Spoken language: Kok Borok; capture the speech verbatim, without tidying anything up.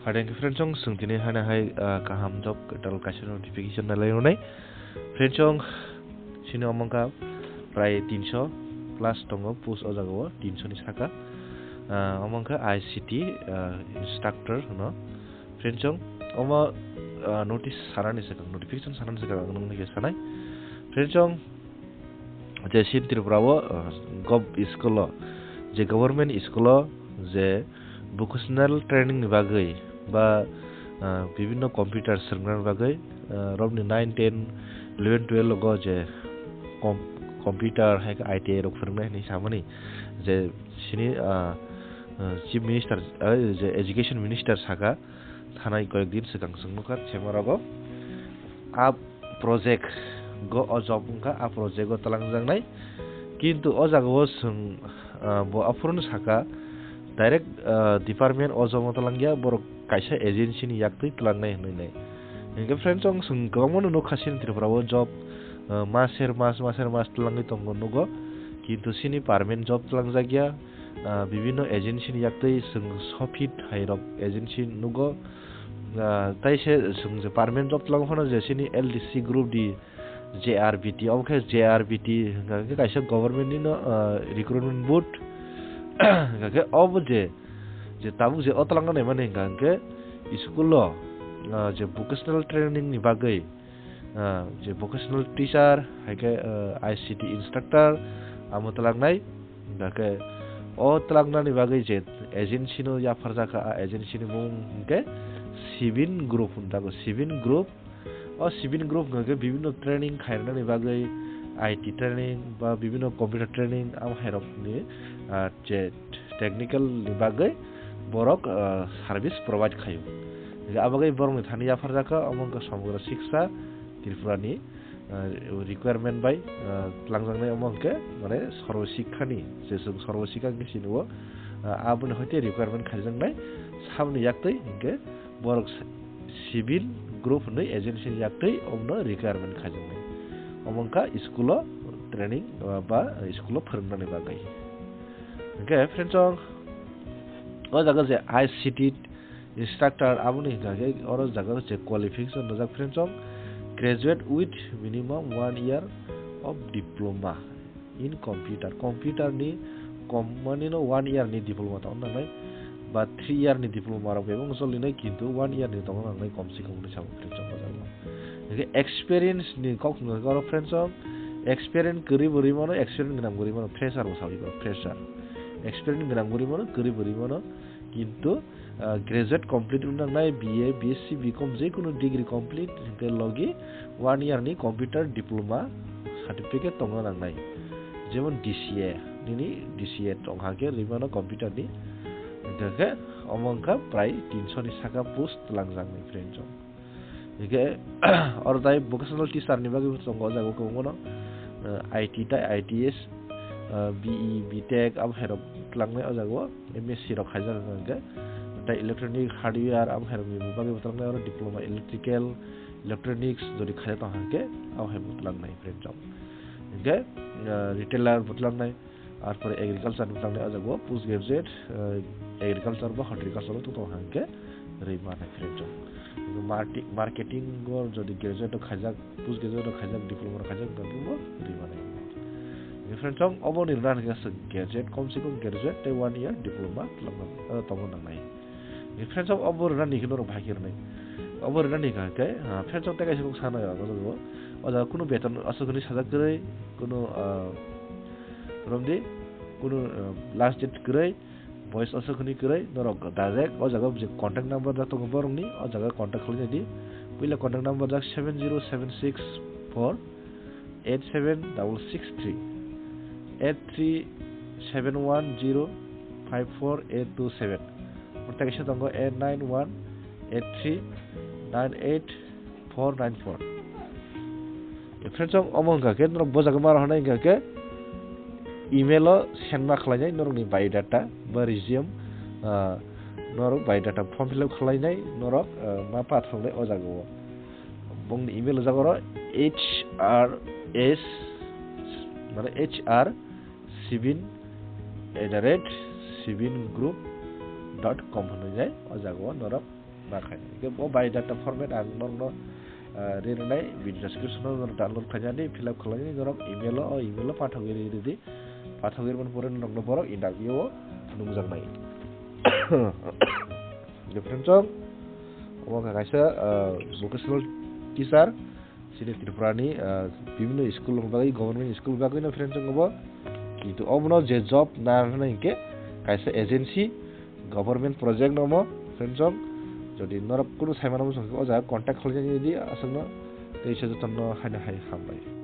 Are hwnkhe friends chong, chwng tini hana hai, ah, kaham job kwtal kaisa notification nalai rwnai. Friends chong, chini omo wngkha prai tinso plus tongo post o jaga o, tinso ni saka. Ah, omo wngkha I C T, ah, instructor hwno. Friends chong, omo, ah, notice sanani swkang, notification sanani swkang ang nungni khe sanai. Friends chong, je sin Tripura o, ah, gov school o, je government school o je vocational training ni bagwi ba, ah, bibinno computer swrwngna ni bagwi, ah, romni nine, ten, eleven, twelve logo je com-, computer hai khe I T I rok phwrwngnai hinwi samani je sini, ah, ah, Chief Minister, ah, je Education Minister saka, thanai koyek din swkang chwng nukha themarogo. A project go o job wngkha, a project o twlangjaknai. Kintu o jaga o chwng, ah, bo aphuru no saka, direct, ah, department o job o twlangya, borok kaisa agency ni yaktwi twlangnai hinwi nai. Hinkhe friends chong, chwng kwbangma no nukha chini Tripura o job, ah, maser mas, maser mas twlangwi tongo nugo, kintu chini permanent job twlangjakya, ah, bibinno agency ni yaktwi chwng sophi thairok agency nugo. Ah, tai se chwng je permanent job twlang phano je chini L D C group D, J R B T, obo khe J R B T hwnkha khe kaisa government nino, ah, recruitment board. Hwnkha khe obo je, je tabuk je o twlangna naimani hwnkha khe school o, ah, je vocational training ni bagwi, ah, je vocational teacher, hai khe, ah, I C T instructor, amo twlangnai. Hwnkha khe o twlangnani bagwi je agency no yapharjak kha, a agency ni mung hwnkhe Sibin Group hwnjago, Sibin Group. O Sibin Group hwnkha khe bibinno training khairoknani bagwi, I T training ba bibinno computer training, amo hairokni, ah, je technical ni bagwi borok, ah, service provide khaio. Hwnkhe abo bagwi borokni thani yapharjak kha, omo wngkha Samagra Shiksha Tripura ni, ah, requirement bai, ah, twlangjaknai, omo hwnkhe mane Sarva Shiksha ni, je chwng Sarva Shiksha hwnkhe sini o, ah, aboni hoite requirement khaijaknai, saboni yaktwi hwnkhe borok Sibin Group hwnwi agency ni yaktwi omono requirement khaijaknai. Omo wngkha school o training, ah, ba school o phwrwngnani bagwi. Hwnkhe friends chong, o jaga je I C T instructor, aboni hwnkha khe oro jaga je qualification rijak friends chong, graduate with minimum one year of diploma in computer. Computer ni kom mani no one year ni diploma tong nangnai, ba three year ni diploma rok bebak no choli nai, kintu one year ni tong nangnai kom se kom hinwi sabo friends chong o jaga o. Hwnkhe experience ni kok hwnkha khe oro friends chong, experience kwrwi bo rwi mano, experience gwnang bo rwi mano, fresher bo sawi kok fresher. Experience gwnang bo rwi mano, kwrwi bo rwi mano, kintu, ah, graduate complete wng nangnai, B A, B S C, B Com, je kunu degree complete hwnkhe logi one year ni computer diploma certificate tongna nangnai. Jemon D C A, nini D C A tong hwnkhe rwi mano computer ni, hwnkhe omo wngkha prai tinso ni saka post twlangjaknai friends chong. Hwnkhe oro tai vocational teacher ni bagwi bo tongo o jaga o kwbangma no, ah, I T tai I T S, ah, B E, B Tech abo hai rok twlangnai o jaga o, M S C rok khaijak hwnkhe. Tai electronic hardware abo hai rok ni bagwi bo twlangnai, oro diploma electrical, electronics jodi khaijak tong hwnkhe abo hai bo twlangnai friends chong. Hwnkhe, ah, retailer bo twlangnai. Arpore agriculture ni twlangnai o jaga o post graduate, eh, agriculture ba horticulture o tong hwnkhe rwi mano friends chong. Marti-, marketing o jodi graduate rok khaijak, post graduate rok khaijak, diploma rok khaijak, hwnkhe bo rwi mano. Friends chong, obo ni rwna hwnkhe graduate, kom se kom graduate tei one year diploma twlangna, eh, tongna nangnai. Friends chong, obo rwna ni khe norok bahai khe rwnai. Obo rwna ni khe, ah, friends chong tei kaisa kok sana ya, o jaga o. O jaga kunu beton aswk hwnwi sajak kwrwi, kunu, ah, romdi, kunu, ah, last date kwrwi, boys aswk hwnwi kwrwi, norok direct o jaga je contact number jak tongo borokni, o jaga contact khlai di. Puila contact number jak seven zero seven six four eight seven double six three, eight three seven one zero five four eight two seven. Tei kaisa tongo eight nine one eight three nine eight four nine four. Friends chong, omo hwnkha khe norok bo jaga ma rohornai hwnkha khe email o send ma khlainai norokni biodata ba resume, ah, norok biodata form fill up khlainai norok, ah, ma pathroknai o jaga o. Bongni email rijak oro H R S, mane H R sibin at the rate sibin group dot com hwnwi jai o jaga o norok Nakhaini. Hingke bo biodata format ang norokno, ah, rinai video description o norok download khainani, fill up khlainani norok email o, o email o pathogwi ri ridi. Pathogwi rwmani pore norokno borok interview o nungjaknai. Friends, omo wngkha kaisa, ah, vocational teacher. Chini Tripura ni, ah, bibhinno school ni bagwi, government school ni bagwi no friends wngkha bo. Kintu obono je job narwkna hinkhe kaisa agency, government project no omo friends wng. Jodi norok kunu saimano muchung khe o jaga contact khlainani di aswkno tei se jotono haino hai hambai.